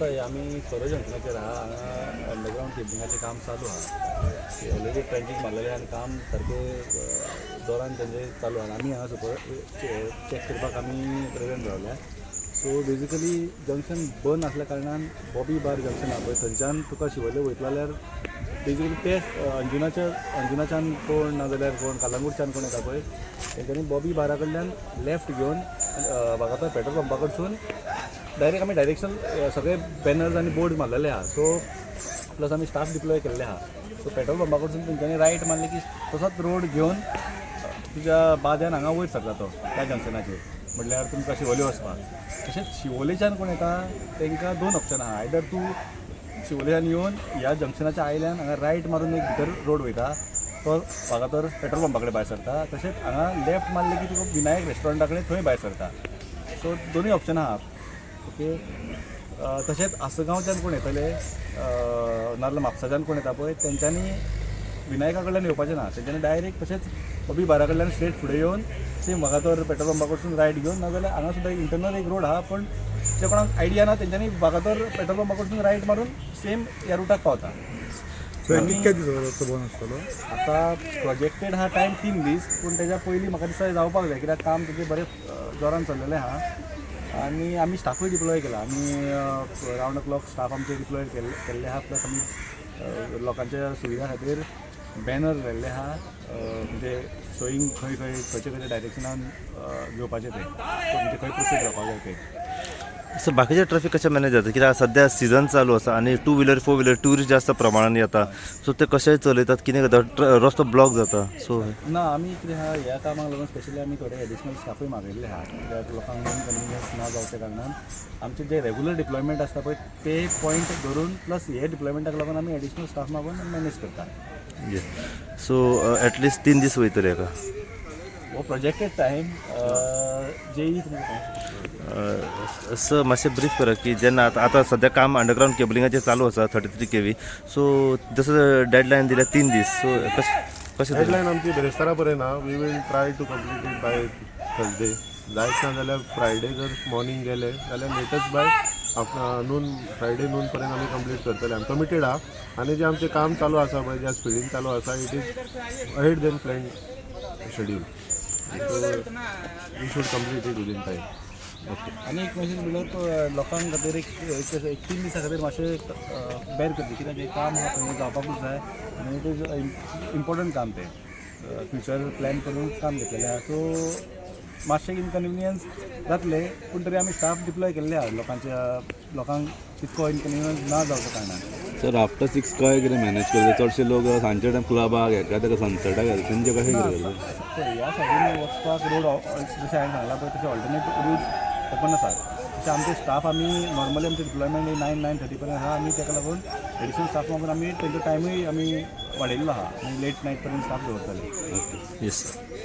आतां आमी सोरो जंक्शनाचेर आहा. हांगा अंडरग्रावंड केबलिंगाचें काम चालू आहा. ऑलरेडी ट्रेंचीस मारलेले आनी काम सारकें जोरान तेंचें चालू आहा. आमी हांगा सुपर चॅक करपाक आमी प्रेझेंट रावल्या. सो बेजिकली जंक्शन बंद आसल्या कारणान बॉबी बार जंक्शन आहा पळय, थंयच्यान तुका शिवोले वयतलो जाल्यार बेजिकली ते अंजुनाच्यान कोण, नाजाल्यार कोण कलंगूटच्यान कोण येता पळय, तेंच्यांनी बॉबी बारा कडल्यान लेफ्ट घेवन वागातोर पेट्रोल पंपा कडसून डायरेक्ट आमी डायरेक्शन सगळे बॅनर्स आनी बोर्ड मारलेले आहा. सो प्लस आमी स्टाफ डिप्लॉय केल्ले आहा. सो पेट्रोल पंपा कडसून तेंच्यांनी रायट मारले की तसोच रोड घेवन तुज्या बाद्यान हांगा वयर सरता तो त्या जंक्शनाचेर, म्हटल्यार तुमकां शिवोले वचपाक. तशेंच शिवोलेच्यान कोण येता तांकां दोन ऑप्शन आहा. आयदर तूं शिवोलेच्यान येवन ह्या जंक्शनाच्या आयल्यान हांगा रायट मारून एक भितर रोड वयता, तो वागातोर पेट्रोल पंपा कडेन भायर सरता. तशेंच हांगा लेफ्ट मारले की तुका विनायक रेस्टॉरंटा कडेन थंय भायर सरता. सो दोनूय ऑप्शन आहा, ओके. तशेंच आसगांवच्यान कोण येतले, नाजाल्यार म्हापसाच्यान कोण येता पळय, तेंच्यांनी विनायका कडल्यान येवपाचें ना. तेंच्यांनी डायरेक्ट तशेंच बॉबी बारा कडल्यान स्ट्रेट फुडें येवन सेम वागातोर पेट्रोल पंपा कडसून रायट घेवन, नाजाल्यार हांगा सुद्दां इंटरनल एक रोड आहा, पूण जे कोणाक आयडिया ना तेंच्यांनी वागातोर पेट्रोल पंपा कडसून रायट मारून सेम ह्या रुटाक पावता. सो हे कितक्या दिसाचो रस्तो बंद आसतलो? आतां प्रोजेक्टेड आहा टायम 3 दीस, पूण तेज्या पयलीं म्हाका दिसता जावपाक जाय, कित्याक काम तेजें बरें जोरान चल्लेलें आहा आनी आमी स्टाफूय डिप्लॉय केला. आमी रावंड the clock staff आमचे डिप्लॉय केल्ले आहा. प्लस आमी लोकांच्या सुविधा खातीर बॅनर लायल्ले आहा, म्हणजे शोईंग खंय खंय खंयचे खंयचे डायरेक्शनान घेवपाचें तें, म्हणजे खंय प्रोसीड जावपाक जाय तें. सो बाकीचे ट्रॅफिक कशें मॅनेज जाता? कित्याक सद्या सिजन चालू आसा आनी two wheeler, four wheeler, tourist जास्त प्रमाणान येता. सो ते कशे चलयतात, कितें करता, रस्तो ब्लॉक जाता, सो ना, आमी कितें आहा, ह्या कामाक लागून स्पेशली आमी थोडे एडिशनल स्टाफूय मागयल्ले आहा, कित्याक लोकांक इनकन्विनियन्स ना जावच्या कारणान आमचे जे रेगुलर डिप्लॉयमेंट आसता पळय ते पॉयंट धरून, प्लस हे डिप्लॉयमेंटाक लागून आमी एडिशनल स्टाफ मागून मॅनेज करता. सो एटलिस्ट 3 दीस वयतले हाका? हो प्रोजेक्टेड टायम. जेई तुमकां सांगू. सर, मातशें ब्रीफ करा की जेन्ना आतां सद्या काम अंडरग्रावंड केबलिंगाचें चालू आसा 33 केवी, सो जसो डेडलायन दिल्या 3 दीस, सो कशें कशें तरेन? डेडलायन आमची बिरेस्तारा पर्यंत आहा. We will try to complete it by Thursday. जायत ना जाल्यार फ्रायडे जर मॉर्निंग गेले जाल्यार latest by noon, Friday noon पर्यंत आमी कंप्लीट करतले. आमी कमिटेड आहा आनी जें आमचें काम चालू आसा पळय, ज्या स्पिडीन चालू आसा, it is ahead than plan schedule, so we should complete it within time. Okay. आनी एक मेसेज म्हणल्यार लोकांक खातीर एक एक एक 3 दिसां खातीर मातशें बेर करचें, कित्याक हें काम आहा थंय जावपाकूच जाय आनी it is important काम. तें फ्युचर प्लॅन करून काम घेतलेलें आहा. सो मातशें इनकन्विनियन्स जातलें, पूण तरी आमी स्टाफ डिप्लॉय केल्ले आहा लोकांच्या, लोकांक तितको इनकन्विनियन्स ना जावच्या कारणान. सर, आफ्टर 6 कशें कितें मॅनेज करता? चडशे लोक सांजचे टायम क्लबाक हेका तेका सनसेटाक येता, तेंचे कशें कितें करता? पळय, ह्या सायडीन वचपाक रोड जशें हांवें सांगलां पळय तशें ऑल्टरनेट रूट्स ओपन आसात. तशें आमचे स्टाफ आमी नॉर्मली आमचे डिप्लॉयमेंट 9, 9:30 पर्यंत आहा. आमी ताका लागून एडिशनल स्टाफ मागून आमी तेंचो टायमूय आमी वाडयल्लो आहा आनी लेट नायट पर्यंत स्टाफ दवरतले. येस सर.